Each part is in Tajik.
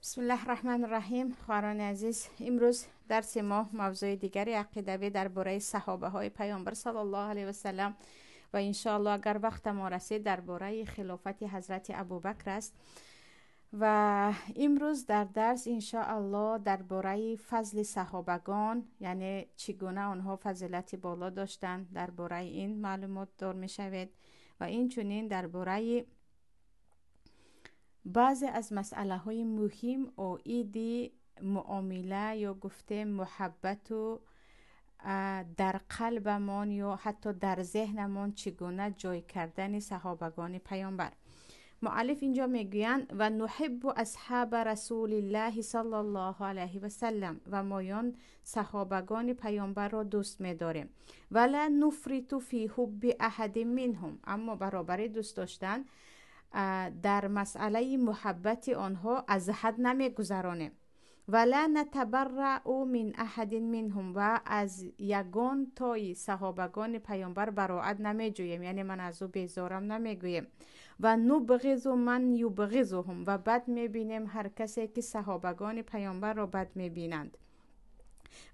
بسم الله الرحمن الرحیم. خواهران عزیز، امروز درس ما موضوع دیگری عقیدوی درباره صحابه های پیامبر صلی الله علیه و سلم و انشاءالله اگر وقت ما رسید درباره خلافت حضرت ابوبکر است. و امروز در درس انشاءالله درباره فضل صحابگان، یعنی چگونه آنها فضیلت بالا داشتند، درباره این معلومات دار میشوید و این چنین درباره بعضی از مسئله های مهم عاید معامله یا گفته محبت و در قلبمان یا حتی در ذهنمان چگونه جای کردن صحابگان پیامبر. مؤلف اینجا میگویند و نحب اصحاب رسول الله صلی الله علیه و سلم، و مایان صحابگان پیامبر را دوست می‌داریم. ولا نفرط فی حب احد منهم، اما برابر دوست داشتن در مسئله محبت آنها از حد نمیگذرانیم. ولا نتبرع من احد منهم، و از یگان تای صحابگان پیامبر براعت نمیجوییم، یعنی من از او بیزارم نمیگوییم. و نبغض من یبغضهم، و بد میبینیم هر کسی که صحابگان پیامبر را بد میبینند.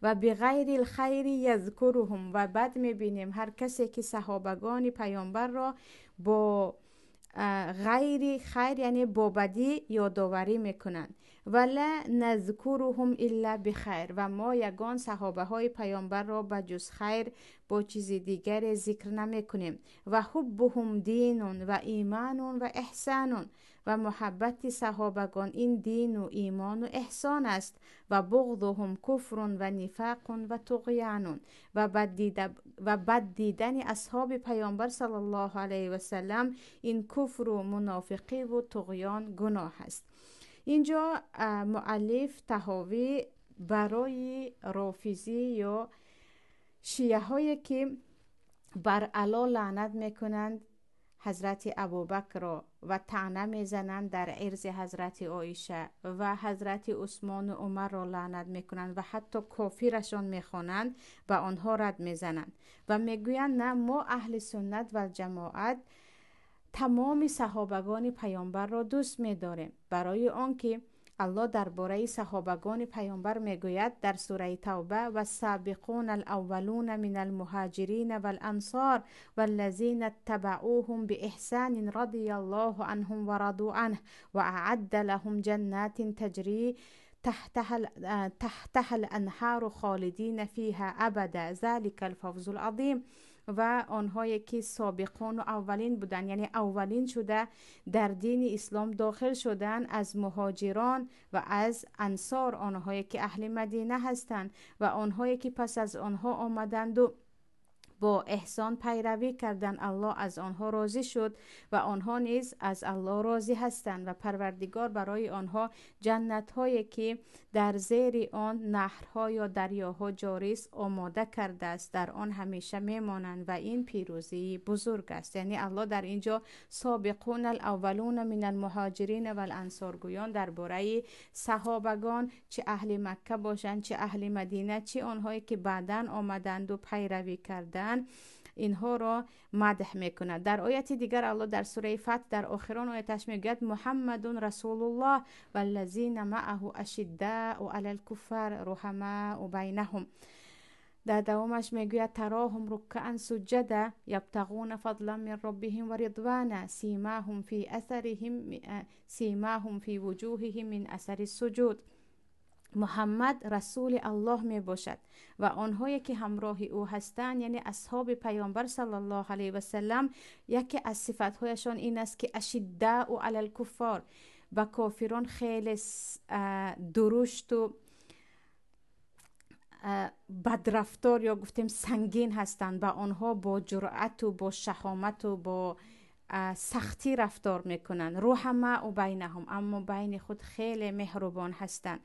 و بغیر الخیر یذکرهم، و بد میبینیم هر کسی که صحابگان پیامبر را با غیر خیر یعنی با بدی یادآوری میکنند. ولا نذکرهم الا بخیر، و ما یگان صحابه های پیامبر را به جز خیر با چیز دیگر ذکر نمیکنیم. و حبهم دین و ایمان و احسان، و محبت صحابگان این دین و ایمان و احسان است. و بغضهم کفر و نفاق و طغیان، و بد دیدن اصحاب پیامبر صلی الله علیه و سلم این کفر و منافقی و طغیان گناه است. اینجا مؤلف طحاوی برای رافضی یا شیعه هایی که بر علا لعنت میکنند حضرت ابوبکر را و طعنه میزنند در عرض حضرت عایشه و حضرت عثمان و عمر را لعنت میکنند و حتی کافرشان میخوانند و آنها رد میزنند و میگویند نه، ما اهل سنت و جماعت تمام صحابگان پیامبر را دوست می‌داریم، برای آنکه الله درباره صحابگان پیامبر میگوید در سوره توبه و السابقون الاولون من المهاجرین والانصار والذین اتبعوهم باحسان رضی الله عنهم ورضوا عنه واعد لهم جنات تجری تحتها الانهار خالدین فیها ابدا ذلك الفوز العظیم. و آنهایی که سابقون و اولین بودن، یعنی اولین شده در دین اسلام داخل شدن از مهاجران و از انصار، آنهایی که اهل مدینه هستند و آنهایی که پس از آنها آمدند و با احسان پیروی کردند، الله از آنها راضی شد و آنها نیز از الله راضی هستند و پروردگار برای آنها جنت هایی که در زیر آن نهرها یا دریاها جاری است آماده کرده است، در آن همیشه میمانند و این پیروزی بزرگ است. یعنی الله در اینجا سابقون الاولون من المهاجرین والانصار گویان درباره صحابگان، چه اهل مکه باشند چه اهل مدینه، چه آنهایی که بعداً آمدند و پیروی کردند، اینها را مدح میکند. در آیت دیگر الله در سوره فتح در آخران آیتش میگوید محمد رسول الله والذین معه اشداء علی الکفار رحماء بینهم. در دوامش میگوید تراهم رکعا سجدا یبتغون فضلا من ربهم ورضوانا سیماهم فی اثرهم سیماهم فی وجوههم من اثر السجود. محمد رسول الله می باشد و آنهایی که همراه او هستند، یعنی اصحاب پیامبر صلی الله علیه و سلم، یکی از صفتهایشان این است که اشداء علی الکفار، و کافران خیلی درشت و بدرفتار یا گفتیم سنگین هستند و آنها با جرأت و با شهامت و با سختی رفتار میکنند. رحماء بینهم، اما بین خود خیلی مهربان هستند.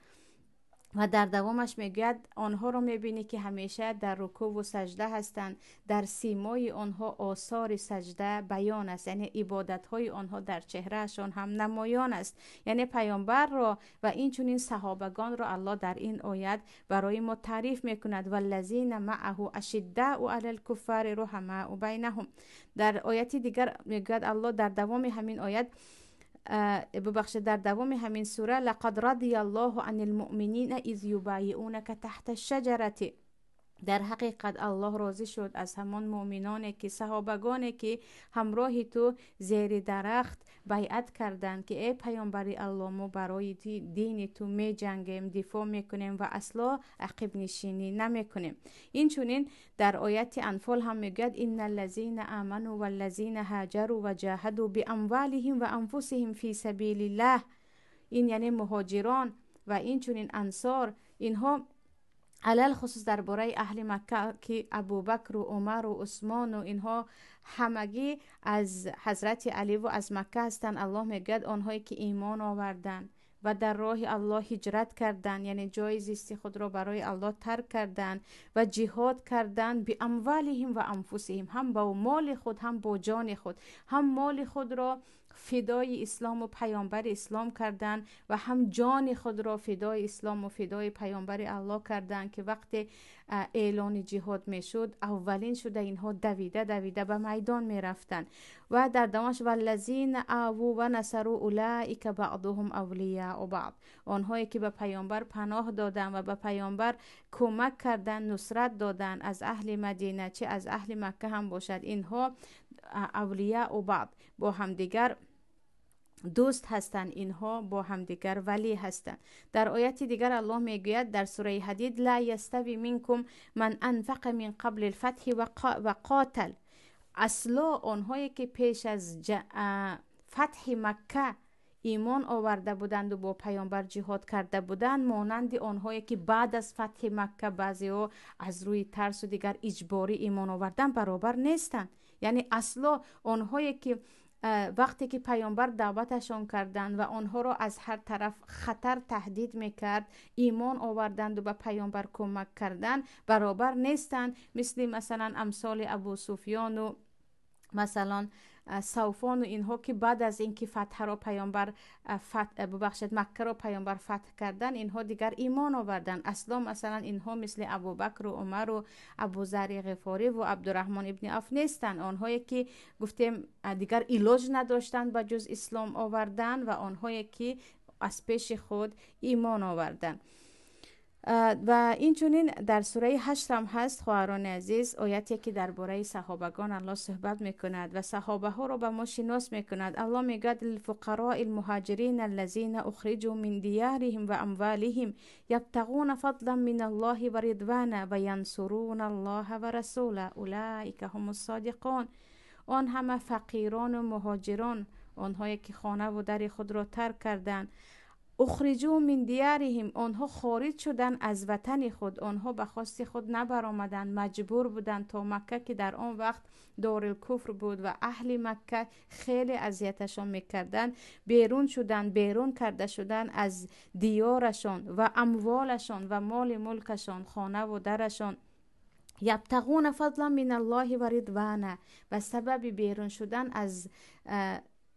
و در دوامش میگوید آنها را میبینی که همیشه در رکوع و سجده هستند، در سیمای آنها آثار سجده بیان است، یعنی عبادت‌های آنها در چهرهشان هم نمایان است. یعنی پیامبر را و این چنین صحابگان را الله در این آیت برای ما تعریف میکند والذین معه اشداء علی الکفار رحماء بینهم. در آیت دیگر میگوید الله در دوام همین آیت ببخشید در دوام همین سوره لقد رضی الله عن المؤمنین اذ یبایعونک تحت الشجره، در حقیقت الله راضی شد از همان مؤمنانی که صحابگانی که همراه تو زیر درخت بیعت کردند که ای پیامبر الله ما برای دین تو می جنگیم، دفاع میکنیم و اصلا عقب نشینی نمیکنیم. این چنین در آیت انفال هم میگوید ان الذین آمنوا والذین هاجروا وجاهدوا باموالهم و انفسهم فی سبیل الله، این یعنی مهاجران و این چنین انصار، اینها علل خصوص درباره اهل مکه که ابوبکر و عمر و عثمان و اینها همگی از حضرت علی و از مکه هستند. الله میگوید آنهایی که ایمان آوردند و در راه الله هجرت کردند، یعنی جای زیستی خود را برای الله ترک کردند و جهاد کردند، به اموالهم و انفسهم، هم با مال خود هم با جان خود، هم مال خود را فدای اسلام و پیامبر اسلام کردند و هم جان خود را فدای اسلام و فدای پیامبر الله کردند که وقت اعلان جهاد میشد اولین شده اینها دویده دویده به میدان میرفتند. و در دوامش والذین آووا و نصروا اولئک بعضهم اولیاء بعض، آنهایی که به پیامبر پناه دادند و به پیامبر کمک کردند، نصرت دادند، از اهل مدینه چه از اهل مکه هم باشد، اینها اولیاء بعض، با همدیگر دوست هستند، اینها با همدیگر ولی هستند. در آیت دیگر الله میگوید در سوره حدید لا یستوی منکم من انفق من قبل الفتح و قاتل، اصلا آنهایی که پیش از فتح مکه ایمان آورده بودند و با پیامبر جهاد کرده بودند، مانند آنهایی که بعد از فتح مکه بعضی‌ها از روی ترس و دیگر اجباری ایمان آوردن برابر نیستند. یعنی اصلا آنهایی که وقتی که پیامبر دعوتشان کردند و آنها را از هر طرف خطر تهدید میکرد ایمان آوردند و به پیامبر کمک کردند برابر نیستند، مثل مثلا امثال ابو سفیان و مثلا صوفان و اینها که بعد از اینکه فتح را پیامبر ببخشید مکه را پیامبر فتح کردن اینها دیگر ایمان آوردن. اصلا مثلا اینها مثل ابوبکر و عمر و ابوذر غفاری و عبدالرحمن ابن عوف نیستند، آنهایی که گفتیم دیگر علاج نداشتند به جز اسلام آوردن و آنهایی که از پیش خود ایمان آوردن. و این چنین در سوره 8 هم هست خواهران عزیز، آیتی که درباره صحابگان الله صحبت میکند و صحابه ها را به ما شناس میکند. الله میگوید للفقراء المهاجرین الذین اخرجوا من دیارهم و اموالهم یبتغون فضلا من الله و رضوانا و ینصرون الله و رسوله اولئک هم الصادقون. آن همه فقیران و مهاجران، آنهایی که خانه و در خود را ترک کردند، اخرجوا من دیارهم، آنها خارج شدند از وطن خود، آنها به خواست خود نبرآمدند، مجبور بودند تا مکه که در آن وقت دارالکفر بود و اهل مکه خیلی اذیتشان میکردند، بیرون شدند، بیرون کرده شدند از دیارشان و اموالشان و مال ملکشان، خانه و درشان. یبتغون فضلا من الله و رضوانا، و سبب بیرون شدن از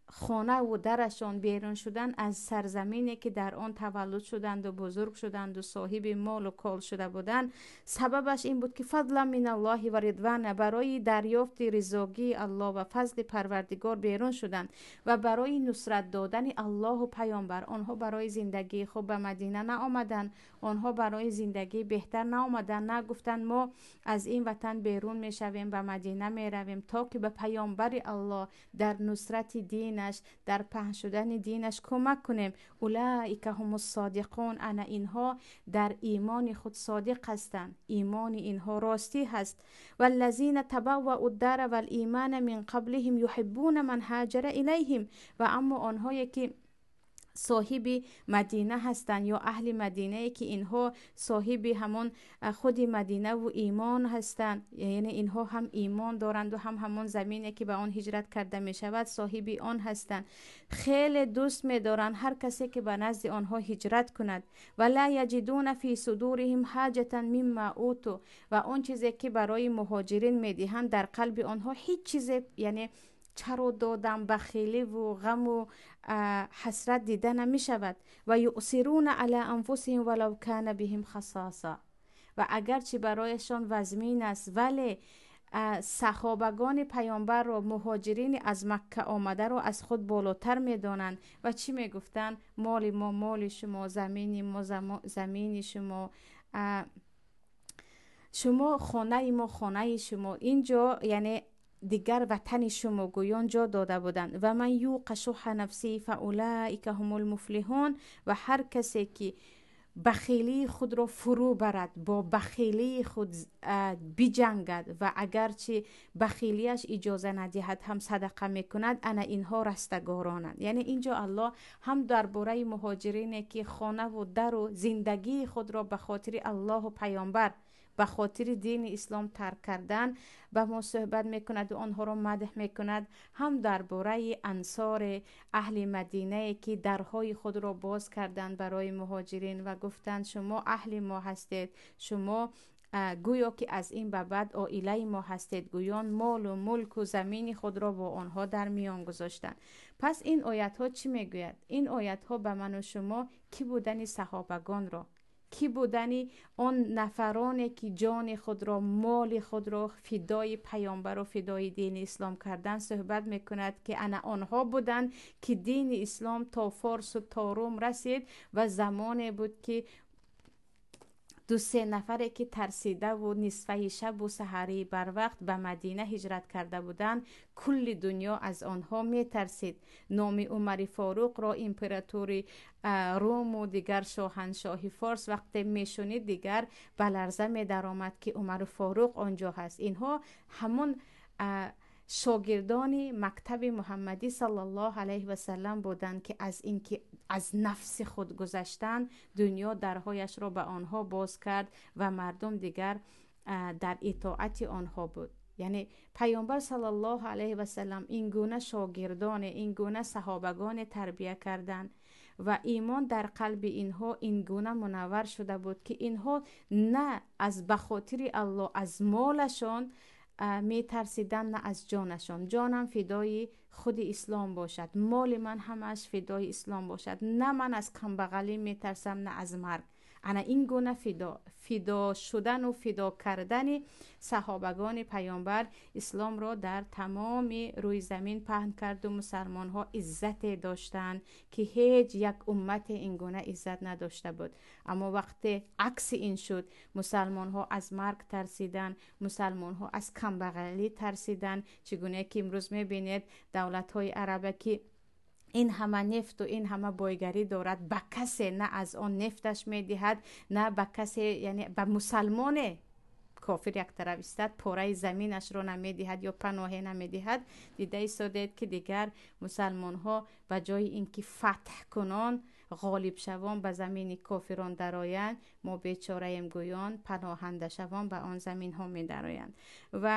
خانه و درشان، بیرون شدن از سرزمینی که در آن تولد شدند و بزرگ شدند و صاحب مال و کال شده بودند، سببش این بود که فضل من الله و رضوان، برای دریافت رضاگی الله و فضل پروردگار بیرون شدند و برای نصرت دادن الله و پیامبر. آنها برای زندگی خوب به مدینه نآمدند، آنها برای زندگی بهتر نآمدند، نگفتند ما از این وطن بیرون میشویم به مدینه میرویم تا که به پیامبر الله در نصرت دین، در پهن شدن دینش کمک کنیم. اولئک هم الصادقون، انا اینها در ایمان خود صادق هستند، ایمان اینها راستی هست. والذین تبوأوا الدار والایمان من قبلهم یحبون من هاجر الیهم، و اما آنهایی که صاحب مدینه هستند یا اهل مدینه که اینها صاحب همان خود مدینه و ایمان هستند، یعنی اینها هم ایمان دارند و هم همان زمینه که به آن هجرت کرده می شود صاحب آن هستند، خیلی دوست می دارند هر کسی که به نزد آنها هجرت کند. و لا یجدون فی صدورهم حاجة مما اوتوا، و آن چیزی که برای مهاجرین می دهند در قلب آنها هیچ چیز، یعنی چرا دادم بخیلی و غم و حسرت دیده نمی شود. و یؤثرون علی انفسهم ولو کان بهم خصاصه، و اگرچه برایشان وزمین است ولی саҳобагони паёмбарро, муҳоҷирини аз Макка омадаро аз худ болотар медонанд. Ва чӣ мегуфтанд? Моли мо моли шумо, замини мо замини шумо, шумо хонаи мо хонаи шумо. Инҷо яъне дигар ватани шумо гӯён ҷо дода буданд. Ва ман юқа шуҳа нафсиҳи фаулаика ҳумул муфлиҳун. Ва ҳар касе ки бахилии худро фурӯ барад, бо бахилии худ биҷангад ва агарчи бахилияш иҷоза надиҳад ҳам садақа мекунад, ана инҳо растагоронанд. Яъне инҷо Аллоҳ ҳам дар бораи муҳоҷирине ки хонаву дару зиндагии худро ба хотири Аллоҳу паёмбар, ба хотири дини ислом тарк кардан ба мо суҳбат мекунад ва онҳоро мадҳ мекунад, ҳам дар бораи ансори аҳли мадинае ки дарҳои худро боз карданд барои муҳоҷирин ва гуфтанд шумо аҳли мо ҳастед, шумо гӯё ки аз ин ба баъд оилаи мо ҳастед, гӯён молу мулку замини худро бо онҳо дар миён гузоштанд. Пас ин оятҳо чӣ мегӯяд? Ин оятҳо ба ману шумо кӣ будани саҳобагонро, кӣ будани он нафароне ки ҷони худро, моли худро фидои паёмбару фидои дини ислом кардан суҳбат мекунад, ки ана онҳо буданд ки дини ислом то Форсу то Рум расид ва замоне буд ки ду-се нафаре ки тарсидаву нисфаи шабу саҳарии барвақт ба Мадина ҳиҷрат карда буданд, кулли дунё аз онҳо метарсид. Номи Умари Форуқро императори Руму дигар шоҳаншоҳи Форс вақте мешунид, дигар ба ларза медаромад ки Умари Форуқ он ҷо ҳаст. Инҳо ҳамон шогирдони мактаби Муҳаммадӣ саллаллоҳу алайҳи васаллам буданд ки аз ин ки аз нафси худ гузаштанд, дунё дарҳояшро ба онҳо боз кард ва мардум дигар дар итоати онҳо буд. Яъне паёмбар саллаллоҳу алайҳи васаллам ин гуна шогирдоне, ин гуна саҳобагоне тарбия карданд ва имон дар қалби инҳо ин гуна мунаввар шуда буд ки инҳо на аз ба хотири Аллоҳ аз молашон метарсиданд, на аз ҷонашон. Ҷонам фидои худи ислом бошад, моли ман ҳамааш фидои ислом бошад, на ман аз камбағалӣ метарсам, на аз марг. Ана ин гуна фидо шудану фидо кардани саҳобагони паёмбар исломро дар тамоми рӯи замин паҳн карду мусалмонҳо иззате доштанд ки ҳеҷ як уммате ин гуна иззат надошта буд. Аммо вақте акси ин шуд, мусалмонҳо аз марг тарсиданд, мусалмонҳо аз камбағалӣ тарсиданд. Чӣ гуна ки имрӯз мебинед давлатҳои араба ки ин ҳама нефту ин ҳама бойгарӣ дорад, ба касе на аз он нефташ медиҳад, на ба касе, яъне ба мусалмоне кофир як тараф истад, пораи заминашро намедиҳад ё паноҳе намедиҳад. Дида истодед ки дигар мусалмонҳо ба ҷои ин ки фатҳ кунон, ғолиб шавон ба замини кофирон дароянд, мо бечораем гӯён паноҳанда шавон ба он заминҳо медароянд. Ва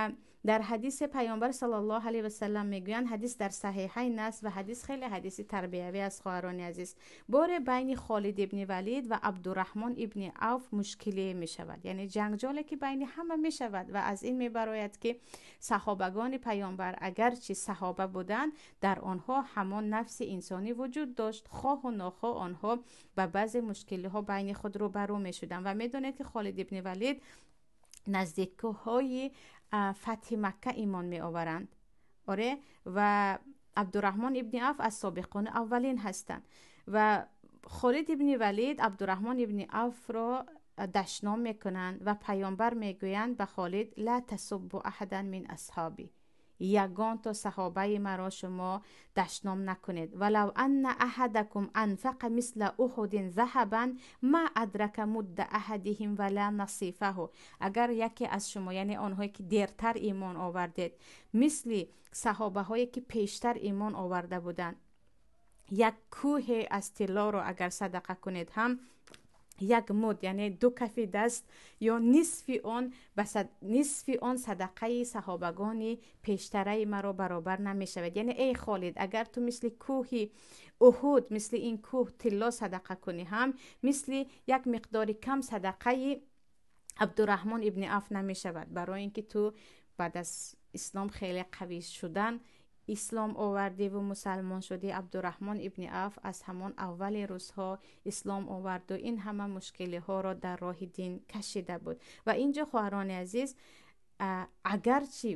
дар ҳадиси паёмбар саллаллоҳу алайҳи васаллам мегӯянд, ҳадис дар саҳиҳайн аст ва ҳадис хеле ҳадиси тарбиявӣ аст, хоҳарони азиз. Боре байни Холид ибни Валид ва Абдураҳмон ибни Авф мушкилие мешавад, яъне ҷангҷоле ки байни ҳама мешавад ва аз ин мебарояд ки саҳобагони паёмбар агарчи саҳоба буданд, дар онҳо ҳамон нафси инсонӣ вуҷуд дошт. Хоҳу нохоҳ онҳо ба баъзе мушкилиҳо байни худ рӯбарӯ мешуданд. Ва медонед ки Холид ибни Валид наздикҳои фатҳи Макка имон меоваранд, оре, ва Абдураҳмон ибни Авф аз собиқони аввалин ҳастанд. Ва Холид ибни Валид Абдураҳмон ибни Авфро дашном мекунанд ва паёмбар мегӯянд ба Холид: ла тасуббу аҳадан мин асҳобӣ, ягон то саҳобаи маро шумо дашном накунед. Валав анна аҳадакум анфақа мисла уҳудин заҳабан ма адрака мудда аҳадиҳим вала насифаҳу. Агар яке аз шумо, яъне онҳое ки дертар имон овардед, мисли саҳобаҳое ки пештар имон оварда буданд, як кӯҳе аз тиллоро агар садақа кунед ҳам, як муд, яъне ду кафи даст ё нисфи он, нисфи он садақаи саҳобагони пештараи маро баробар намешавад. Яъне эй Холид, агар ту мисли кӯҳи Уҳуд, мисли ин кӯҳ тилло садақа кунӣ ҳам, мисли як миқдори кам садақаи Абдураҳмон ибни Авф намешавад, барои ин ки ту баъд аз ислом хеле қавӣ шудан ислом овардиву мусалмон шудӣ. Абдураҳмон ибни Авф аз ҳамон аввали рӯзҳо ислом оварду ин ҳама мушкилиҳоро дар роҳи дин кашида буд. Ва инҷо, хоҳарони азиз, Агарчи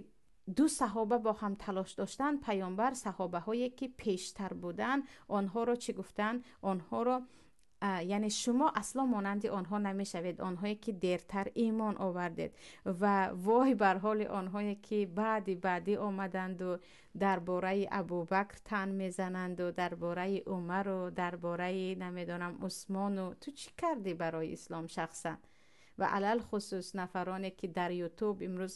ду саҳоба бо ҳам талош доштанд, паёмбар саҳобаҳое ки пештар буданд, онҳоро чӣ гуфтанд? Онҳоро яъне шумо асло монанди онҳо намешавед, онҳое ки дертар имон овардед. Ва вой бар ҳоли онҳое ки баъди баъдӣ омаданду дар бораи Абубакр тан мезананду дар бораи Умару дар бораи намедонам Усмону. Ту чӣ кардӣ барои ислом шахсан? Ва алалхусус нафароне ки дар Ютуб имрӯз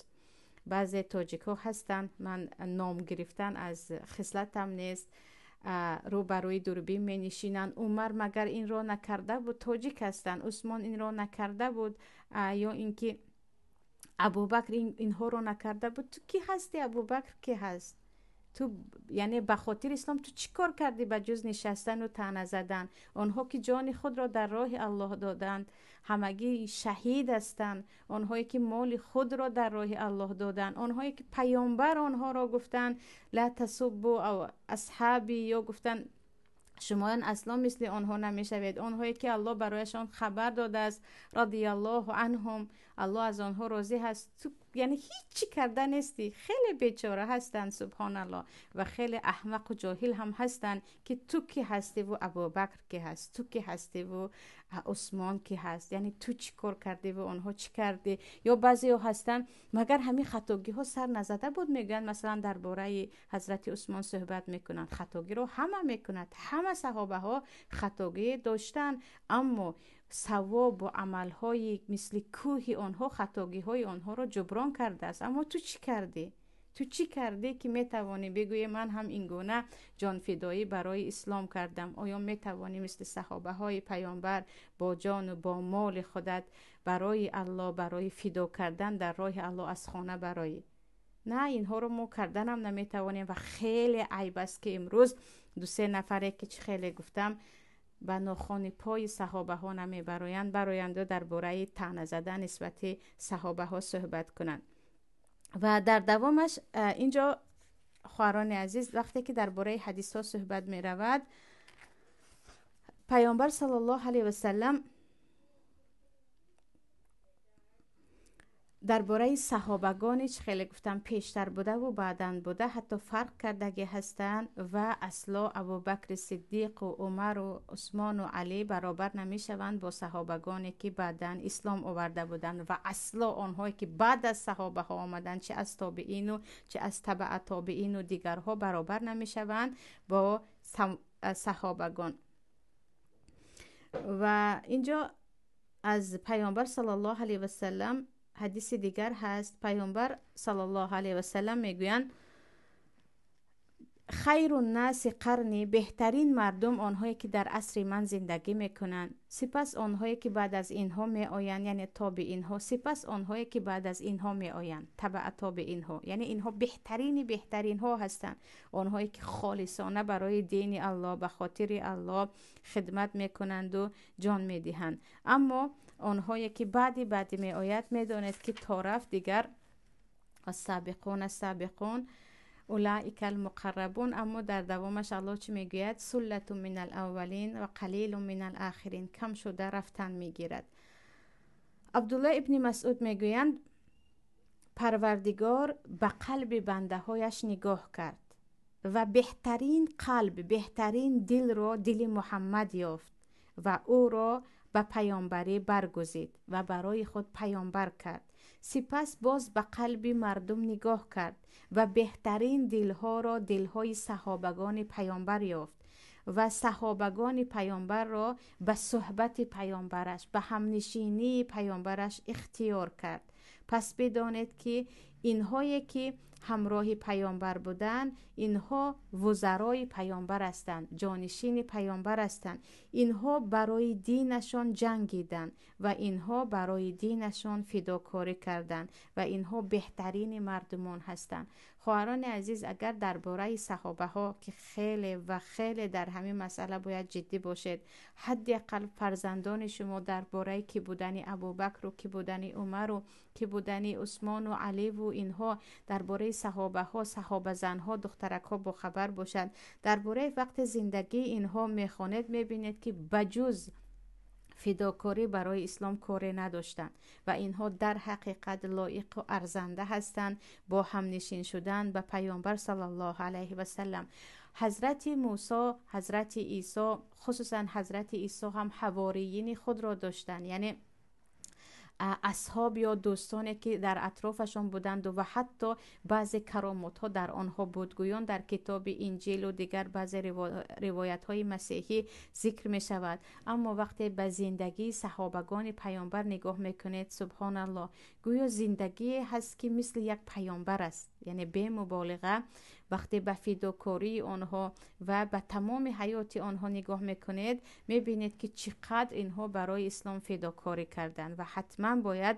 баъзе тоҷикҳо ҳастанд, ман ном гирифтан аз хислатам нест, рӯ ба рӯи дурбин менишинанд. Умар магар инро накарда буд? Тоҷик ҳастанд. Усмон инро накарда буд, ё ин ки Абубакр инҳоро накарда буд. Ту кӣ ҳасти? Абубакр кӣ ҳаст? Ту яъне ба хотири ислом ту чӣ кор кардӣ ба ҷуз нишастану таъна задан? Онҳо ки ҷони худро дар роҳи Аллоҳ доданд, ҳамагӣ шаҳид ҳастанд. Онҳое ки моли худро дар роҳи Аллоҳ доданд, онҳое ки паёмбар онҳоро гуфтанд ла тасуббу асҳаби, ё гуфтанд шумоён асло мисли онҳо намешавед. Онҳое ки Аллоҳ барояшон хабар додааст, радиаллоҳу анҳум, Аллоҳ аз онҳо розӣ ҳаст. Ту яъне ҳеҷ чӣ карда нестӣ. Хеле бечора ҳастанд, субҳоналлоҳ, ва хеле аҳмақу ҷоҳил ҳам ҳастанд ки ту кӣ ҳастиву Абубакр кӣ ҳаст, ту кӣ ҳастиву Усмон кӣ ҳаст, яъне ту чӣ кор кардиву онҳо чӣ кардӣ? Ё баъзеҳо ҳастанд магар ҳамин хатогиҳо сар назада буд, мегӯянд масалан дар бораи ҳазрати Усмон суҳбат мекунанд. Хатогиро ҳама мекунад, ҳама саҳобаҳо хатогӣ доштанд, аммо савобу амалҳои мисли кӯҳи онҳо хатогиҳои онҳоро ҷуброн кардааст. Аммо ту чӣ кардӣ? Ту чӣ кардӣ ки метавонӣ бигӯӣ ман ҳам ин гуна ҷонфидоӣ барои ислом кардам? Оё метавонӣ мисли саҳобаҳои паёмбар бо ҷону бо моли худат барои Аллоҳ, барои фидо кардан дар роҳи Аллоҳ аз хона бароӣ? На, инҳоро мо карданам наметавонем ва хеле айб аст ки имрӯз ду-се нафаре ки чӣ хеле гуфтам ба нохони пои саҳобаҳо намебароянд, бароянду дар бораи таъна задан нисбати саҳобаҳо суҳбат кунанд. Ва дар давомаш инҷо хоҳарони азиз, вақте ки дар бораи ҳадисҳо суҳбат меравад, паёмбар саллаллоҳу алайҳи васаллам дар бораи саҳобагони чӣ хеле гуфтам пештар будаву баъдан буда ҳатто фарқ кардагӣ ҳастанд ва асло Абубакри Сиддиқу Умару Усмону Алӣ баробар намешаванд бо саҳобагоне ки баъдан ислом оварда буданд ва асло онҳое ки баъд аз саҳобаҳо омаданд, чи аз тобиину чи аз табаа тобиину дигарҳо баробар намешаванд бо саҳобагон. Ва инҷо аз паёмбар саллаллоҳу алайҳи васаллам ҳадиси дигар ҳаст. Паёмбар саллаллоҳу алайҳи васаллам мегӯянд: хайру наси қарни, беҳтарин мардум онҳое ки дар асри ман зиндагӣ мекунанд, сипас онҳое ки баъд аз инҳо меоянд, яъне тобиинҳо, сипас онҳое ки баъд аз инҳо меоянд, табаа тобиинҳо, яъне инҳо беҳтарини беҳтаринҳо ҳастанд, онҳое ки холисона барои дини Аллоҳ, ба хотири Аллоҳ хидмат мекунанду ҷон медиҳанд. Аммо онҳое ки баъди баъди меояд, медонед ки то рафт дигар ассабиқун ассабиқун улаика алмуқаррабун. Аммо дар давомаш Аллоҳ чӣ мегӯяд? Суллату мин алаввалин ва қалилу мин алахирин, кам шуда рафтан мегирад. Абдуллоҳ ибни Масъуд мегӯянд: Парвардигор ба қалби бандаҳояш нигоҳ кард ва беҳтарин қалб, беҳтарин дилро дили Муҳаммад ёфт ва ӯро ба паёмбарӣ баргузид ва барои худ паёмбар кард. Сипас боз ба қалби мардум нигоҳ кард ва беҳтарин дилҳоро дилҳои саҳобагони паёмбар ёфт ва саҳобагони паёмбарро ба суҳбати паёмбараш, ба ҳамнишинии паёмбараш ихтиёр кард. Пас бидонед ки инҳое ки ҳамроҳи паёмбар буданд, инҳо вузарои паёмбар ҳастанд, ҷонишини паёмбар ҳастанд. Инҳо барои динашон ҷангиданд ва инҳо барои динашон фидокорӣ карданд ва инҳо беҳтарини мардумон ҳастанд. Хоҳарони азиз, агар дар бораи саҳобаҳо ки хеле ва хеле дар ҳамин масъала бояд ҷиддӣ бошед, ҳадди ақал фарзандони шумо дар бораи ки будани Абубакру, ки будани Умару, ки будани Усмону Аливу, инҳо дар бораи саҳобаҳо, саҳобазанҳо, духтаракҳо бохабар бошанд. Дар бораи вақти зиндагии инҳо мехонед, мебинед ки ба ҷуз фидокорӣ барои ислом коре надоштанд ва инҳо дар ҳақиқат лоиқ ва арзанда ҳастанд бо ҳамнишин шудан ба паёмбар саллаллоҳу алайҳи васаллам. Ҳазрати Мусо, ҳазрати Исо, хусусан ҳазрати Исо ҳам ҳавориини худро доштанд, яъне асҳоб ё дӯстоне ки дар атрофашон буданд ва ҳатто баъзе каромотҳо дар онҳо буд. Гӯён дар китоби Инҷилу дигар баъзе ривоятҳои масеҳӣ зикр мешавад. Аммо вақте ба зиндагии саҳобагони паёмбар нигоҳ мекунед, субҳоналлоҳ, гӯё зиндагие ҳаст ки мисли як паёмбар аст, яъне бемуболиға. Вақте ба фидокории онҳо ва ба тамоми ҳаёти онҳо нигоҳ мекунед, мебинед ки чӣ қадр инҳо барои ислом фидокорӣ карданд ва ҳатман бояд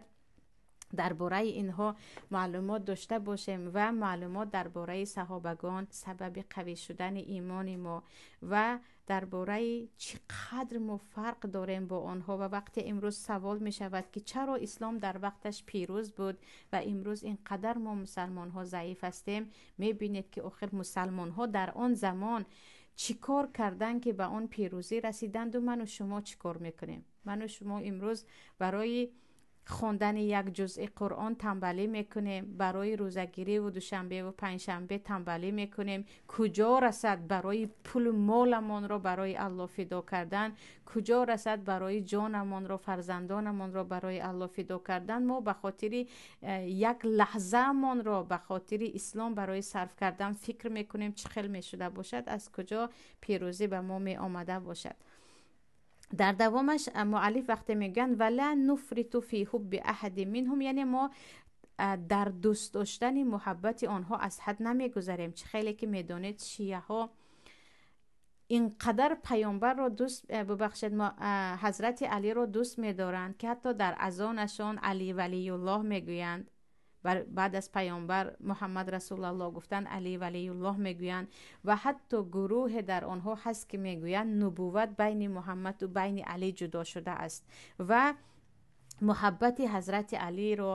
дар бораи инҳо маълумот дошта бошем ва маълумот дар бораи саҳобагон сабаби қавӣ шудани имони мо ва дар бораи чӣ қадр мо фарқ дорем бо онҳо. Ва вақте имрӯз савол мешавад ки чаро ислом дар вақташ пирӯз буд ва имрӯз ин қадар мо мусалмонҳо заиф ҳастем, мебинед ки охир мусалмонҳо дар он замон чӣ кор карданд ки ба он пирӯзӣ расиданду ману шумо чӣ кор мекунем? Ману шумо имрӯз барои хондани як ҷузъи Қуръон танбалӣ мекунем, барои рӯзагириву душанбеву панҷшанбе танбалӣ мекунем. Куҷо расад барои пулу моламонро барои Аллоҳ фидо кардан? Куҷо расад барои ҷонамонро, фарзандонамонро барои Аллоҳ фидо кардан? Мо ба хотири як лаҳзаамонро ба хотири ислом барои сарф кардан фикр мекунем, чӣ хел мешуда бошад, аз куҷо пирӯзӣ ба мо меомада бошад. Дар давомаш муаллиф вақте мегӯянд вала нуфриту фи ҳубби аҳади минҳум, яъне мо дар дӯст доштани муҳаббати онҳо аз ҳад намегузарем. Чӣ хеле ки медонед, шияҳо инқадар паёмбарро дӯст, бубахшед, ҳазрати Алиро дӯст медоранд ки ҳатто дар азонашон Али валиюллоҳ мегӯянд. Баъд аз паёмбар Муҳаммад расулаллоҳ гуфтан Али валиюллоҳ мегӯянд ва ҳатто гурӯҳе дар онҳо ҳаст ки мегӯянд нубувват байни Муҳаммаду байни Али ҷудо шудааст ва муҳаббати ҳазрати Алиро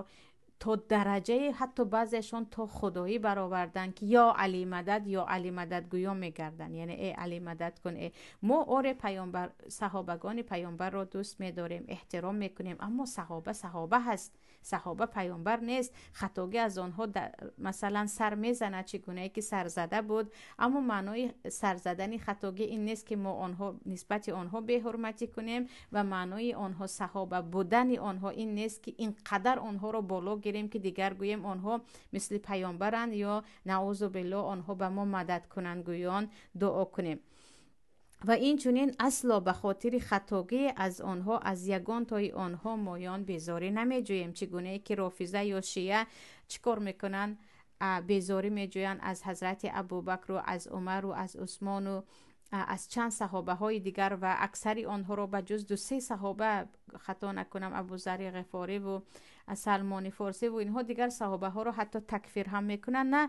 то дараҷаи ҳатто баъзеашон то худоӣ бароварданд ки ё Али мадад, ё Али мадад гӯё мегарданд, яъне э Али мадад кун. Э мо оре паёмбар, саҳобагони паёмбарро дӯст медорем, эҳтиром мекунем, аммо саҳоба саҳоба ҳаст, саҳоба паёмбар нест. Хатогӣ аз онҳо масалан сар мезанад, чӣ гунае ки сарзада буд, аммо маънои сарзадани хатогӣ ин нест ки мо онҳо нисбати онҳо беҳурматӣ кунем ва маънои онҳо саҳоба будани онҳо ин нест ки ин қадар онҳоро боло гирем ки дигар гӯем онҳо мисли паёмбаранд ё наузу биллоҳ онҳо ба мо мадад кунанд гӯён дуо кунем. Ва инчунин асло ба хотири хатогӣ аз онҳо, аз ягон тои онҳо моён безорӣ намеҷӯем. Чӣ гунае ки рофиза ё шия чӣ кор мекунанд? Безорӣ меҷӯянд аз ҳазрати Абубакру аз Умару аз Усмону аз чанд саҳобаҳои дигар ва аксари онҳоро ба ҷуз ду-се саҳоба, хато накунам, Абузари Ғифориву Салмони Форсиву инҳо дигар саҳобаҳоро ҳатто такфир ҳам мекунанд. На,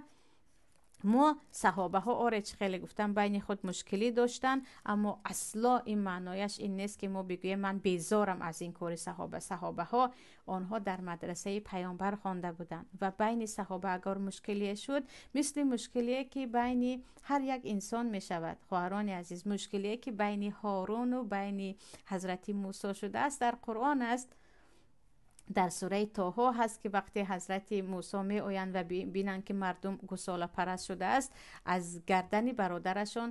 мо саҳобаҳо оре чӣ хеле гуфтам байни худ мушкилӣ доштанд, аммо асло ин маънояш ин нест ки мо бигӯем ман безорам аз ин кори саҳоба. Саҳобаҳо онҳо дар мадрасаи паёмбар хонда буданд ва байни саҳоба агар мушкилие шуд, мисли мушкилие ки байни ҳар як инсон мешавад. Хоҳарони азиз, мушкилие ки байни Ҳоруну байни ҳазрати Мусо шудааст дар Қуръон аст. Дар сураи Тоҳо ҳаст ки вақте ҳазрати Мусо меоянд ва бинанд ки мардум гусолапараст шудааст, аз гардани бародарашон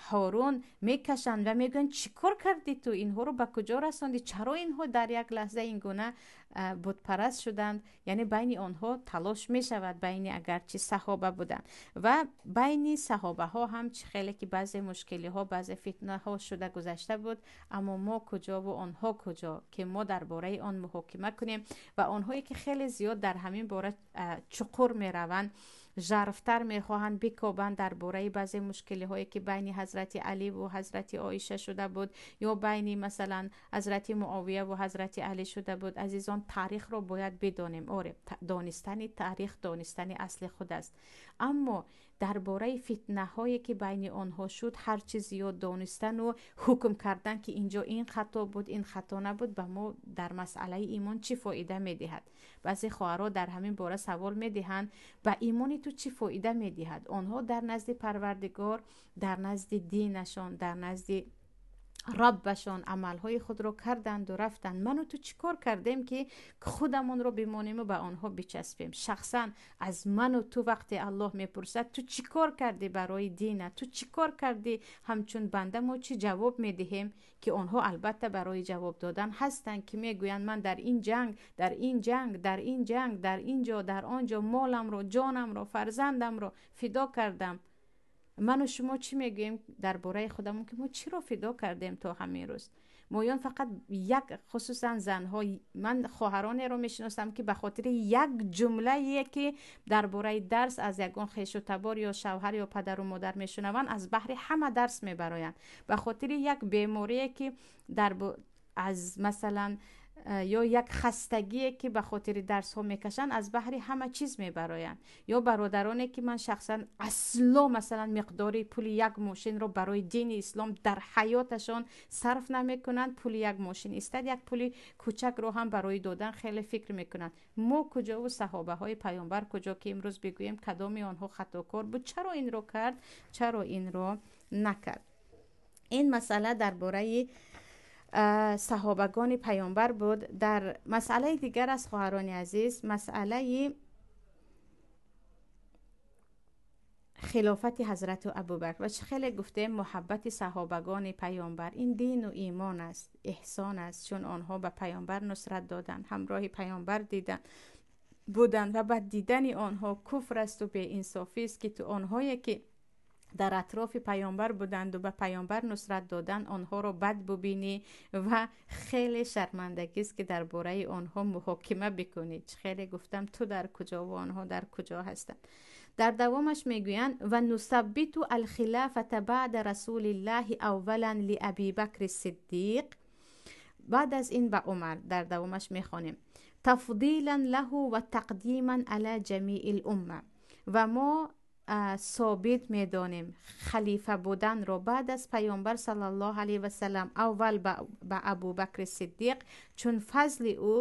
Ҳорун мекашанд ва мегӯянд чӣ кор кардӣ ту, инҳоро ба куҷо расондӣ, чаро инҳо дар як лаҳза ин гуна бутпараст шуданд? Яъне байни онҳо талош мешавад, байни агарчи саҳоба буданд ва байни саҳобаҳо ҳам чӣ хеле ки баъзе мушкилиҳо, баъзе фитнаҳо шуда гузашта буд, аммо мо куҷову онҳо куҷо ки мо дар бораи он муҳокима кунем. Ва онҳое ки хеле зиёд дар ҳамин бора чуқур мераванд, жарфтар мехоҳанд бикобанд дар бораи баъзе мушкилиҳое ки байни ҳазрати Аливу ҳазрати Оиша шуда буд ё байни масалан ҳазрати Муовияву ҳазрати Али шуда буд. Азизон, таърихро бояд бидонем. Оре, донистани таърих донистани асли худ аст, аммо дар бораи фитнаҳое ки байни онҳо шуд ҳар чиз зиёд донистану ҳукм кардан ки инҷо ин хато буд, ин хато набуд, ба мо дар масъалаи имон чӣ фоида медиҳад? Баъзе хоҳарҳо дар ҳамин бора савол медиҳанд, ба имони ту чӣ фоида медиҳад? Онҳо дар назди Парвардигор, дар назди динашон, дар назди Раббашон амалҳои худро карданд ва рафтанд. Ману ту чӣ кор кардем, ки худамонро бимонему ба онҳо бичаспем? Шахсан аз ману ту вақте Аллоҳ мепурсад: ту чӣ кор кардӣ барои дина, ту чӣ кор кардӣ ҳамчун банда, мо чӣ ҷавоб медиҳем? Ки онҳо албатта барои ҷавоб додан ҳастанд, ки мегӯянд: ман дар ин ҷанг, дар ин ҷанг, дар ин ҷанг, дар ин ҷо, дар он ҷо моламро, ҷонамро, фарзандамро фидо кардам. Ману шумо чӣ мегӯем дар бораи худамон, ки мо чиро фидо кардем то ҳамин рӯз? Моён фақат як, хусусан занҳо, ман хоҳаронеро мешиносам, ки ба хотири як ҷумлае, ки дар бораи дарс аз ягон хешу табор ё шавҳар ё падару модар мешунаванд, аз баҳри ҳама дарс мебароянд. Ба хотири як беморие, ки дар аз масалан, ё як хастагие, ки ба хотири дарсҳо мекашанд, аз баҳри ҳама чиз мебароянд. Ё бародароне, ки ман шахсан асло, масалан, миқдори пули як мошинро барои дини ислом дар ҳаёташон сарф намекунанд. Пули як мошин истад, як пули кӯчакро ҳам барои додан хеле фикр мекунанд. Мо куҷову саҳобаҳои паёмбар куҷо, ки имрӯз бигӯем кадоми онҳо хатокор буд, чаро инро кард, чаро инро накард? Ин масъала дар бораи саҳобагони паёмбар буд. Дар масъалаи дигар аз хоҳарони азиз, масъалаи хилофати ҳазрату Абубакр. Ва чӣ хеле гуфтем, муҳаббати саҳобагони паёмбар ин дину имон аст, эҳсон аст, чун онҳо ба паёмбар нусрат доданд, ҳамроҳи паёмбар дидан буданд ва бад дидани онҳо куфр асту беинсофист, ки ту онҳое, ки дар атрофи паёмбар буданду ба паёмбар нусрат доданд, онҳоро бад бубинӣ. Ва хеле шармандагист, ки дар бораи онҳо муҳокима бикунӣ. Чӣ хеле гуфтам, ту дар куҷо ва онҳо дар куҷо ҳастанд? Дар давомаш мегӯянд: ва нусаббиту алхилафата баъда расулиллаҳи аввалан лиаби бакри сиддиқ, баъд аз ин ба Умар. Дар давомаш мехонем: тафдилан лаҳу ва тақдиман ала ҷамии лумма. Ва мо собит медонем халифа буданро баъд аз паёмбар саллаллоҳу алайҳи васаллам аввал ба Абубакри Сиддиқ, чун фазли ӯ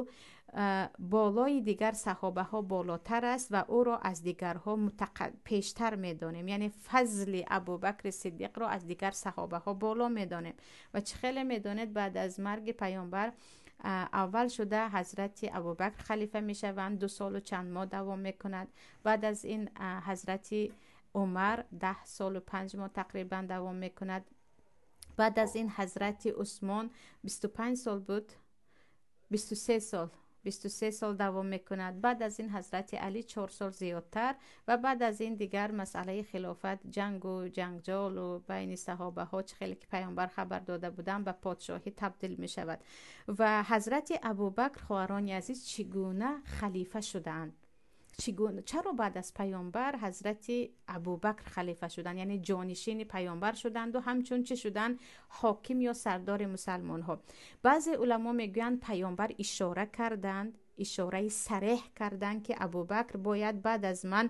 болои дигар саҳобаҳо болотар аст ва ӯро аз дигарҳо пештар медонем. Яъне фазли Абубакри Сиддиқро аз дигар саҳобаҳо боло медонем. Ва чӣ хеле медонед, баъд аз марги паёмбар аввал шуда ҳазрати Абубакр халифа мешаванд, 2 солу чанд моҳ давом мекунад. Баъд аз ин ҳазрати Умар 10 солу 5 моҳ тақрибан давом мекунад. Баъд аз ин ҳазрати Усмон 25 сол буд, 23 сол, 23 сол давом мекунад. Баъд аз ин ҳазрати Алӣ 4 сол зиёдтар. Ва баъд аз ин дигар масъалаи хилофат, ҷангу ҷанҷолу байни саҳобаҳо, чӣ хеле ки паёмбар хабар дода буданд, ба подшоҳӣ табдил мешавад. Ва ҳазрати Абубакр, хоҳарони азиз, чӣ гуна халифа шудаанд? Чаро баъд аз паёмбар ҳазрати Абубакр халифа шуданд, яъне ҷонишини паёмбар шуданду ҳамчун чӣ шуданд, ҳоким ё сардори мусалмонҳо? Баъзе уламо мегӯянд, паёмбар ишора карданд, ишораи сареҳ карданд, ки Абубакр бояд баъд аз ман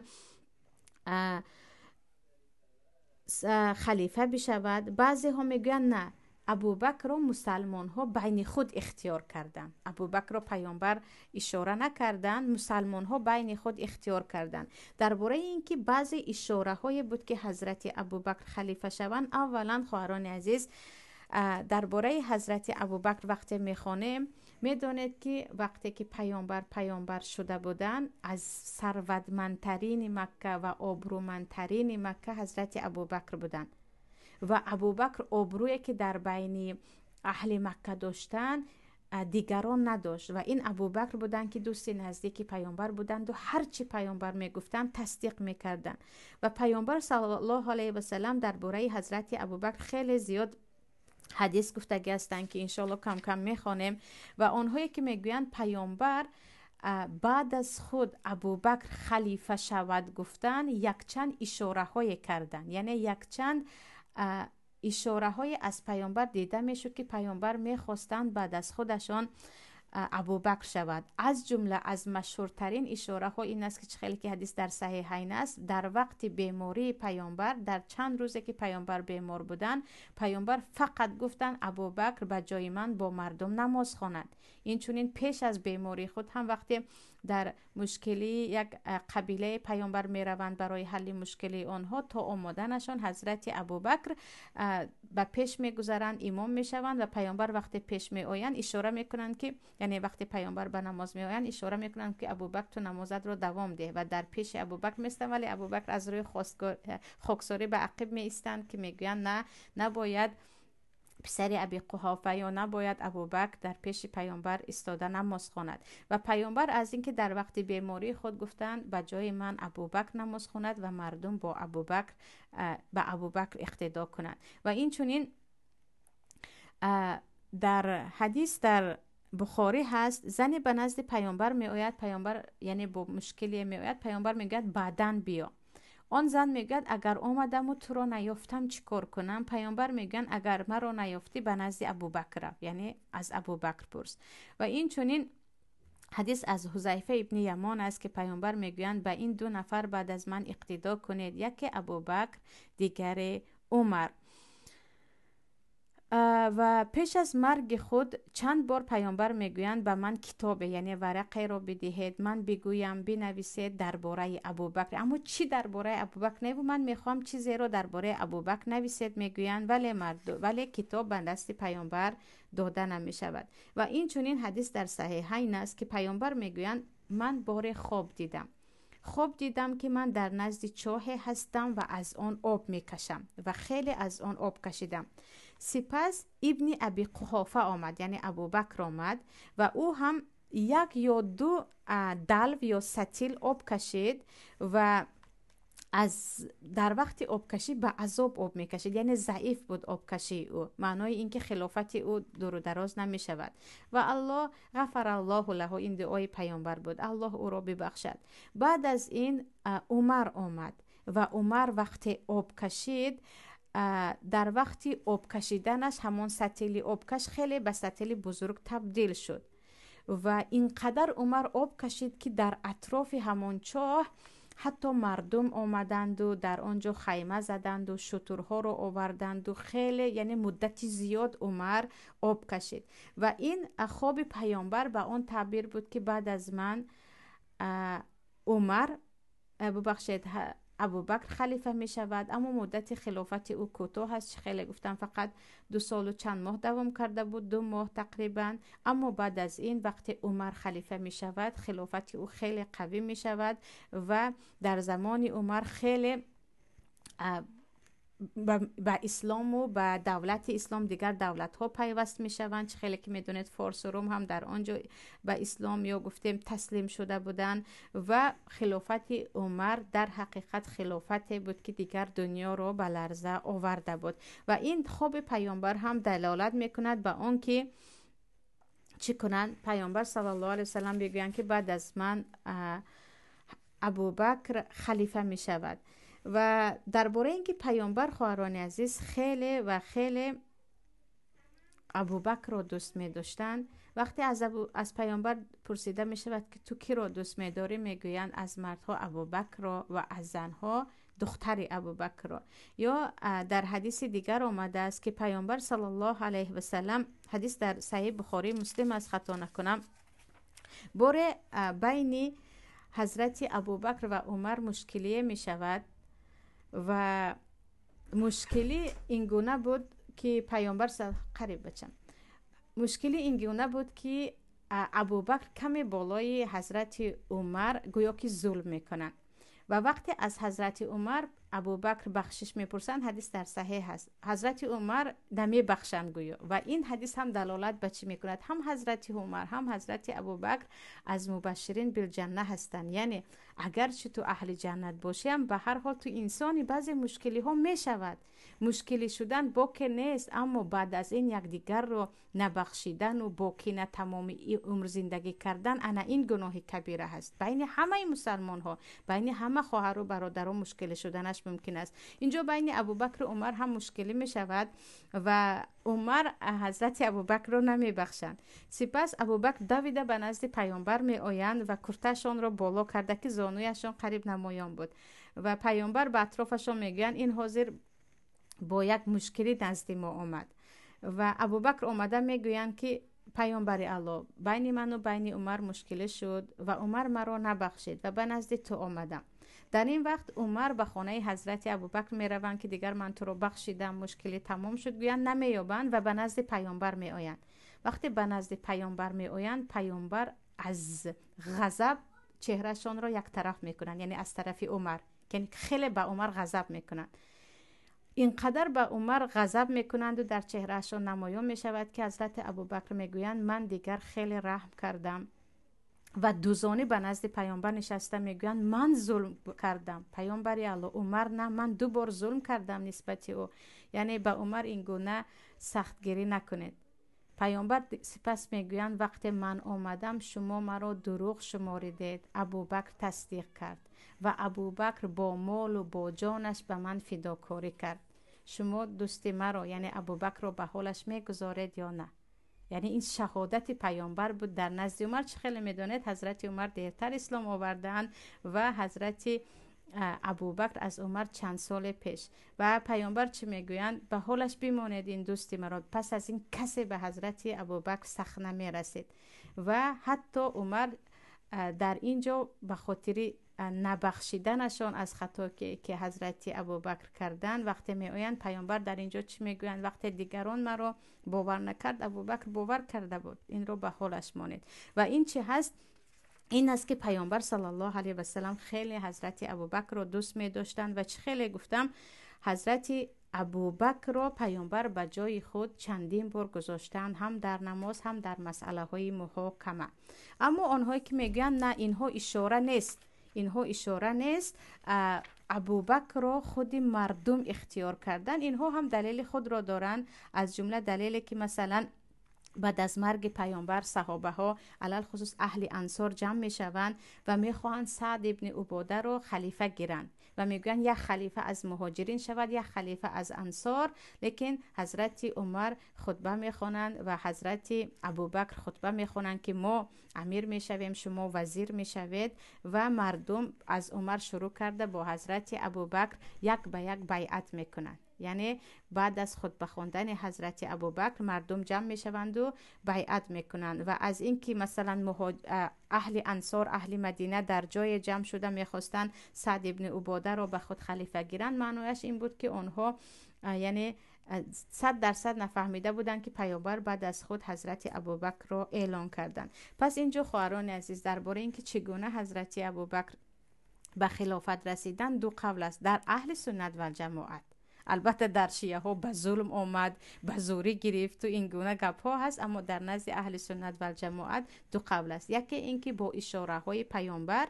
халифа бишавад. Баъзеҳо мегӯянд, на, Абубакрро мусалмонҳо байни худ ихтиёр карданд. Абубакрро паёмбар ишора накарданд, мусалмонҳо байни худ ихтиёр карданд. Дар бораи ин ки баъзе ишораҳое буд, ки ҳазрати Абубакр халифа шаванд, аввалан, хоҳарони азиз, дар бораи ҳазрати Абубакр вақте мехонем, медонед, ки вақте ки паёмбар паёмбар шуда буданд, аз сарватмандтарини Макка ва обрӯмандтарини Макка ҳазрати Абубакр буданд. Ва Абубакр обрӯе, ки дар байни аҳли Макка доштанд, дигарон надошт. Ва ин Абубакр буданд, ки дӯсти наздики паёмбар буданду ҳар чӣ паёмбар мегуфтанд, тасдиқ мекарданд. Ва паёмбар саллаллоҳу алайҳи васалам дар бораи ҳазрати Абубакр хеле зиёд ҳадис гуфтагӣ ҳастанд, ки иншоалло кам кам мехонем. Ва онҳое, ки мегӯянд паёмбар баъд аз худ Абубакр халифа шавад гуфтанд, якчанд ишораҳое карданд, яъне якчанд ишораҳое аз паёмбар дида мешуд, ки паёмбар мехостанд баъд аз худашон Абубакр шавад. Аз ҷумла аз машҳуртарин ишораҳо ин аст, ки хеле ки ҳадис дар Саҳиҳайн аст, дар вақти бемории паёмбар, дар чанд рӯзе ки паёмбар бемор буданд, паёмбар фақат гуфтанд: Абубакр ба ҷои ман бо мардум намоз хонад. Инчунин пеш аз бемории худ ҳам вақте дар мушкили як қабилаи паёмбар мераванд барои ҳалли мушкили онҳо, то омоданашон ҳазрати Абубакр ба пеш мегузаранд, имом мешаванд ва паёмбар вақте пеш меоянд ишора мекунанд ки, яъне вақте паёмбар ба намоз меоянд ишора мекунанд ки Абубакр, ту намозатро давом деҳ, ва дар пеши Абубакр местанд, вале Абубакр аз рӯи хоксорӣ ба ақиб меистанд, ки мегӯянд на, набояд писари Аби Қуҳофа ё набояд Абубакр дар пеши паёмбар истода намоз хонад. Ва паёмбар аз инки дар вақти бемории худ гуфтанд ба ҷои ман Абубакр намоз хонад ва мардум бо Абубакр ба Абубакр иқтидо кунанд. Ва инчунин дар ҳадис дар Бухорӣ ҳаст, зане ба назди паёмбар меояд, паёмбар яъне бо мушкиле меояд, паёмбар мегӯяд баъдан биё. Он зан мегӯяд агар омадаму туро наёфтам чӣ кор кунам? Паёмбар мегӯянд агар маро наёфтӣ ба назди Абубакр рав, яъне аз Абубакр пурс. Ва инчунин ҳадис аз Ҳузайфа ибни Ямон аст, ки паёмбар мегӯянд ба ин ду нафар баъд аз ман иқтидо кунед, яке Абубакр, дигаре Умар. Ва пеш аз марги худ чанд бор паёмбар мегӯянд ба ман китобе, яъне варақеро бидиҳед, ман бигӯям, бинависед дар бораи Абубакр. Аммо чӣ дар бораи Абубакр? Не, ман мехоҳам чизеро дар бораи Абубакр нависед, мегӯянд, вале китоб ба дасти паёмбар дода намешавад. Ва инчунин ҳадис дар Саҳиҳайн аст, ки паёмбар мегӯянд ман боре хоб дидам. Хоб дидам, ки ман дар назди чоҳе ҳастам ва аз он об мекашам ва хеле аз он об кашидам. Сипас ибни Аби Қуҳофа омад, яъне Абубакр омад ва ӯ ҳам як ё ду далв ё сатил об кашид ва аз дар вақти обкашӣ ба азоб об мекашид, яъне заиф буд обкашии ӯ, маънои ин ки хилофати ӯ дуру дароз намешавад. Ва Аллоҳ ғафараллоҳу лаҳу, ин дуои паёмбар буд, Аллоҳ ӯро бибахшад. Баъд аз ин Умар омад ва Умар вақте об кашид, дар вақти об кашиданаш ҳамон сатили обкаш хеле ба сатили бузург табдил шуд ва инқадар Умар об кашид, ки дар атрофи ҳамон чоҳ ҳатто мардум омаданду дар он ҷо хайма заданду шутурҳоро оварданду хеле, яъне муддати зиёд Умар об кашид. Ва ин хоби паёмбар ба он таъбир буд, ки баъд аз ман Умар, бубахшед, Абубакр халифа мешавад, аммо муддати хилофати ӯ кӯтоҳ аст, хеле гуфтам фақат 2 солу чанд моҳ давом карда буд, 2 моҳ тақрибан. Аммо баъд аз ин вақте Умар халифа мешавад, хилофати ӯ хеле қавӣ мешавад ва дар замони Умар хеле ба ислому ба давлати ислом дигар давлатҳо пайваст мешаванд. Чӣ хеле ки медонед, Форсу Рум ҳам дар он ҷо ба ислом ё гуфтем таслим шуда буданд ва хилофати Умар дар ҳақиқат хилофате буд, ки дигар дунёро ба ларза оварда буд. Ва ин хоби паёмбар ҳам далолат мекунад ба он ки чӣ кунанд. Паёмбар саллаллоҳу алайҳи васаллам мегӯянд, ки баъд аз ман Абубакр халифа мешавад. Ва дар бораи ин ки паёмбар, хоҳарони азиз, хеле ва хеле Абубакрро дӯст медоштанд, вақте аз паёмбар пурсида мешавад, ки ту киро дӯст медорӣ, мегӯянд аз мардҳо Абубакрро ва аз занҳо духтари Абубакрро. Ё дар ҳадиси дигар омадааст, ки паёмбар саллаллоҳу алайҳи васаллам, ҳадис дар Саҳиҳ Бухорӣ Муслим аст, хато накунам, боре байни ҳазрати Абубакр ва Умар мушкилие мешавад ва мушкилӣ ин гуна буд, ки паёмбар қариб бачам, мушкилӣ ин гуна буд, ки Абубакр каме болои ҳазрати Умар гӯё ки зулм мекунанд. Ва вақте аз ҳазрати Умар Абубакр бахшиш мепурсанд, ҳадис дар саҳеҳ ҳаст, ҳазрати Умар намебахшанд гӯё. Ва ин ҳадис ҳам далолат ба чӣ мекунад? Ҳам ҳазрати Умар, ҳам ҳазрати Абубакр аз мубашширин билҷанна ҳастанд. Яъне агарчи ту аҳли ҷаннат бошӣ ҳам, ба ҳар ҳол ту инсони, баъзе мушкилиҳо мешавад. Мушкилӣ шудан боке нест, аммо баъд аз ин якдигарро набахшидану бо кина тамоми умр зиндагӣ кардан, ана ин гуноҳи кабира ҳаст. Байни ҳамаи мусалмонҳо, байни ҳама хоҳару бародаро мушкилӣ шуданаш мумкин аст. Инҷо байни Абубакру Умар ҳам мушкилӣ мешавад ва Умар ҳазрати Абубакрро намебахшанд. Сипас Абубакр давида ба назди паёмбар меоянд ва курташонро боло карда, ки зонуяшон қариб намоён буд, ва паёмбар ба атрофашон мегӯянд: ин ҳозир бо як мушкилӣ назди мо омад. Ва Абубакр омада мегӯянд, ки паёмбари Аллоҳ, байни ману байни Умар мушкилӣ шуд ва Умар маро набахшид ва ба назди ту омадам. Дар ин вақт Умар ба хонаи ҳазрати Абубакр мераванд, ки дигар ман туро бахшидам, мушкилӣ тамом шуд, гӯянд, намеёбанд ва ба назди паёмбар меоянд. Вақте ба назди паёмбар меоянд, паёмбар аз ғазаб чеҳрашонро яктараф мекунанд, яъне аз тарафи Умар, яъне хеле ба Умар ғазаб мекунанд. Инқадар ба Умар ғазаб мекунанду дар чеҳраашон намоён мешавад, ки ҳазрати Абубакр мегӯянд: ман дигар хеле раҳм кардам. Ва дузонӣ ба назди паёмбар нишаста мегӯянд: ман зулм кардам, паёмбари Аллоҳ, Умар на, ман ду бор зулм кардам нисбати ӯ, яъне ба Умар ин гуна сахтгирӣ накунед. Паёмбар сипас мегӯянд: вақте ман омадам, шумо маро дурӯғ шуморидед, Абубакр тасдиқ кард ва Абубакр бо молу бо ҷонаш ба ман фидокорӣ кард. Шумо дӯсти маро, яъне Абубакрро, ба ҳолаш мегузоред ё на? Яъне ин шаҳодати паёмбар буд дар назди Умар. Чӣ хеле медонед, ҳазрати Умар дертар ислом овардаанд ва ҳазрати Абубакр аз Умар чанд соле пеш. Ва паёмбар чӣ мегӯянд? Ба ҳолаш бимонед ин дӯсти маро. Пас аз ин касе ба ҳазрати Абубакр сахт намерасид. Ва ҳатто Умар дар ин ҷо ба хотири набахшиданашон аз хато, ки ҳазрати Абубакр карданд, вақте меоянд, паёмбар дар ин ҷо чӣ мегӯянд? Вақте дигарон маро бовар накард, Абубакр бовар карда буд, инро ба ҳолаш монед. Ва ин чӣ ҳаст? Ин аст, ки паёмбар саллаллоҳу алайҳи васалам хеле ҳазрати Абубакрро дӯст медоштанд. Ва чӣ хеле гуфтам, ҳазрати Абубакрро паёмбар ба ҷои худ чандин бор гузоштанд, ҳам дар намоз, ҳам дар масъалаҳои муҳокама. Аммо онҳое ки мегӯянд: на, инҳо ишора нест, инҳо ишора нест, Абубакрро худи мардум ихтиёр кардан, инҳо ҳам далели худро доранд. Аз ҷумла далеле, ки масалан баъд аз марги паёмбар саҳобаҳо, алалхусус аҳли Ансор, ҷамъ мешаванд ва мехоҳанд Саъд ибни Убодаро халифа гиранд ва мегӯянд: як халифа аз муҳоҷирин шавад, як халифа аз Ансор. Лекин ҳазрати Умар хутба мехонанд ва ҳазрати Абубакр хутба мехонанд, ки мо амир мешавем, шумо вазир мешавед. Ва мардум аз Умар шурӯъ карда бо ҳазрати Абубакр як ба як байъат мекунанд. Яъне баъд аз хутба хондани ҳазрати Абубакр мардум ҷамъ мешаванду байъат мекунанд. Ва аз ин ки масалан аҳли Ансор, аҳли Мадина дар ҷое ҷамъ шуда мехостанд Саъд ибни Убодаро ба худ халифа гиранд, маънояш ин буд, ки онҳо яъне 100% нафаҳмида буданд, ки паёмбар баъд аз худ ҳазрати Абубакрро эълон карданд. Пас инҷо, хоҳарони азиз, дар бораи ин ки чӣ гуна ҳазрати Абубакр ба хилофат расиданд, ду қавл аст дар аҳли суннат валҷамоат. Албатта, дар шияҳо ба зулм омад, ба зӯрӣ гирифту ин гуна гапҳо ҳаст, аммо дар назди аҳли суннат валҷамоат ду қавл аст: яке ин ки бо ишораҳои паёмбар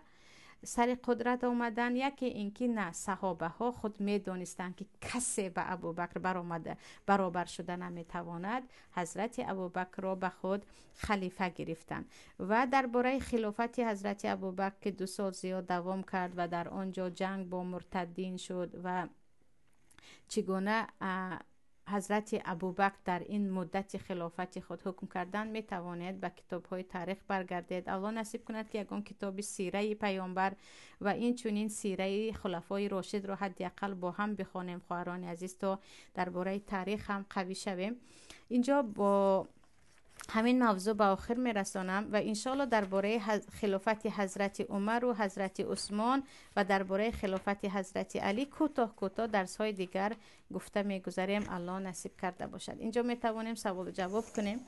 сари қудрат омадан, яке ин ки на, саҳобаҳо худ медонистанд, ки касе ба Абубакр баромада баробар шуда наметавонад, ҳазрати Абубакрро ба худ халифа гирифтанд. Ва дар бораи хилофати ҳазрати Абубакр, ки 2 сол зиёд давом кард ва дар он ҷо ҷанг бо муртаддин шуд, ва чӣ гуна ҳазрати Абубакр дар ин муддати хилофати худ ҳукм кардан, метавонед ба китобҳои таърих баргардед. Аллоҳ насиб кунад, ки ягон китоби сираи паёмбар ва инчунин сираи хулафои рошидро ҳадди ақал бо ҳам бихонем, хоҳарони азиз, то дар бораи таърих ҳам қавӣ шавем. Инҷо бо ҳамин мавзӯъ ба охир мерасонам ва иншоалло дар бораи хилофати ҳазрати Умару ҳазрати Усмон ва дар бораи хилофати ҳазрати Алӣ кӯтоҳ кӯтоҳ дарсҳои дигар гуфта мегузарем, Аллоҳ насиб карда бошад. Инҷо метавонем саволу ҷавоб кунем.